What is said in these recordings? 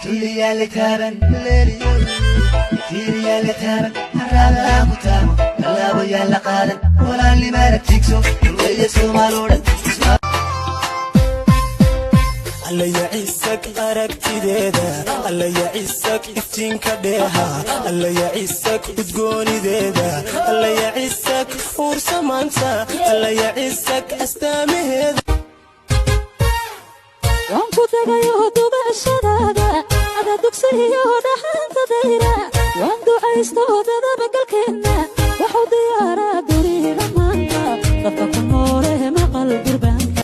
Tulliyaale taaban, tiiriyaale taaban, haraada ku taamo, tallaabo yaa la qaadan, walaalnimaana tigso, weeye Soomaaloo dhan. Alla yacisak aragtideeda, Alla yacisak iftiinka dheeha, Alla yacisak udgoonideeda, Alla yacisak uursamaanta, Alla yacisak astaamaheeda. Waan ku tagayo dubashadaada, ada dugsiyo dhaxanta dayra, waan ducaysto dadabagalkeenna, waxu diyaaraa duriga maanta, dadka ku noole maqal durbaanka.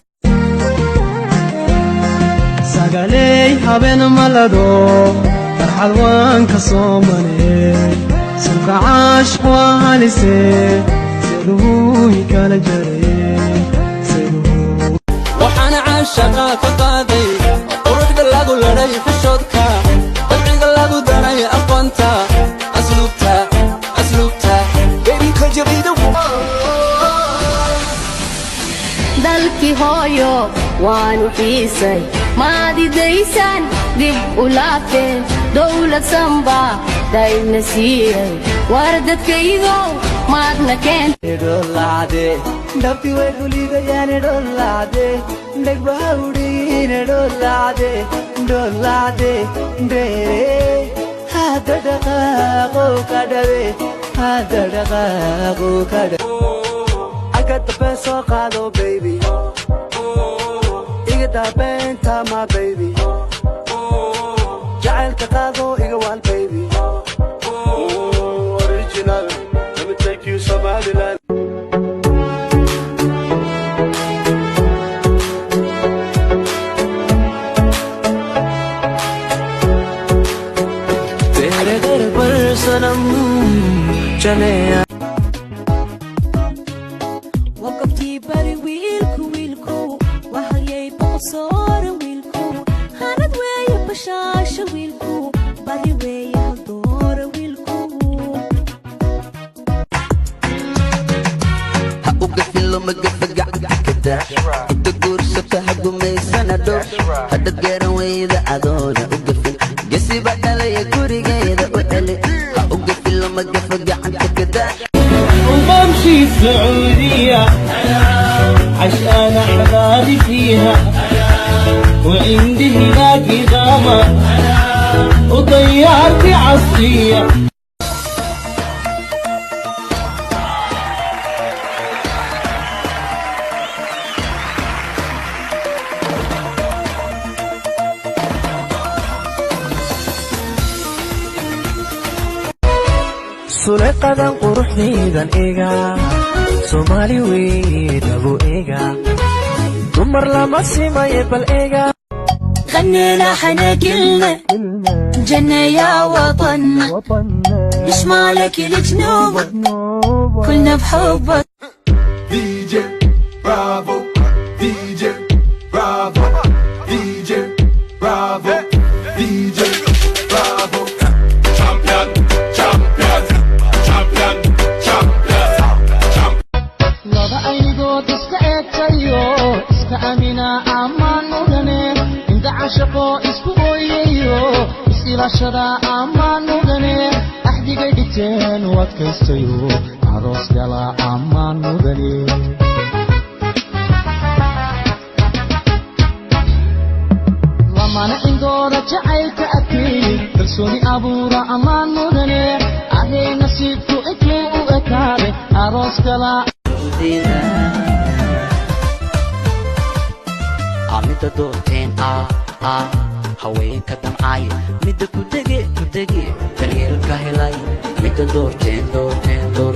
Sagaley habeen malado, farxad waan ka soo mane, sunka caashq waa halise, seeduhu kala jare. Waxaana caashaqa ka qaaday quruxda lagu ladhay, xishoodka, dabciga lagu daray, aqoonta, asluubta, asluubta. Baby, could you be the one? Dalkii hooyo waanu xiisay, maadidaysaan dib u laabteen, dowlad sanba dayna siiyey, war dadkaygow maadna keen. Dhoolaacde dhabti way kuliidayaan, dhoolaacde dhegbaha udhiine, dhoolaacde, dhoolaacde dheere, hadda dhaqaaqo ka dhawe, hadda dhaqaaqo ka dhawe. I got the best, soo qaado baby, iga daabeenta ma baby, jacaylka qaado, iga waal baby. Original. Let me take you Somaliland. तेरे दर पर सनम चले. Waa gobtii bari wiilku, wiilku waa halyay boqosoore, wiilku hanad weeye, bashaasha wiilku, bari weeye, haldoore wiilku. Ha u gafin loma gafa, gacanta ka daa, inta guursata ha gumaysana dhow, hadda garan weyda adoona u gafin, gesiba dhalaya gurigeeda u celi. Ha u gafin loma gafa, gacanta ka daa. وبمشي السعودية عشان أحبابي فيها، وعندي هناك إقامة وطيارتي عصية. Suleeqadan quruxdaydan ega, Soomaali weydhabu ega, dumar lama simaye bal ega. غنينا حنا كلنا جنة يا وطننا، شمالك الجنوب كلنا بحبك. DJ Bravo, DJ Bravo, DJ Bravo, DJ Bravo. Champion, champion, champion, champion, champion. Laba aynigood iska eegtayo, iska amina ammaan mudane, inta cashaqo isku ooyayo, is-ilaashada ammaan mudane, axdigay dhigteen u adkaystayo, aroos gala ammaan mudane. Lamana indooda jacaylka adkeeyey, kalsooni abuura ammaan mudane, ahay nasiibku intuu u ekaade, aroos gala. Midda doorteen ah haweenka damcaaya, midda ku dege, ku dege, daryeelka helay, midda doorteen, doorteen, doorteen.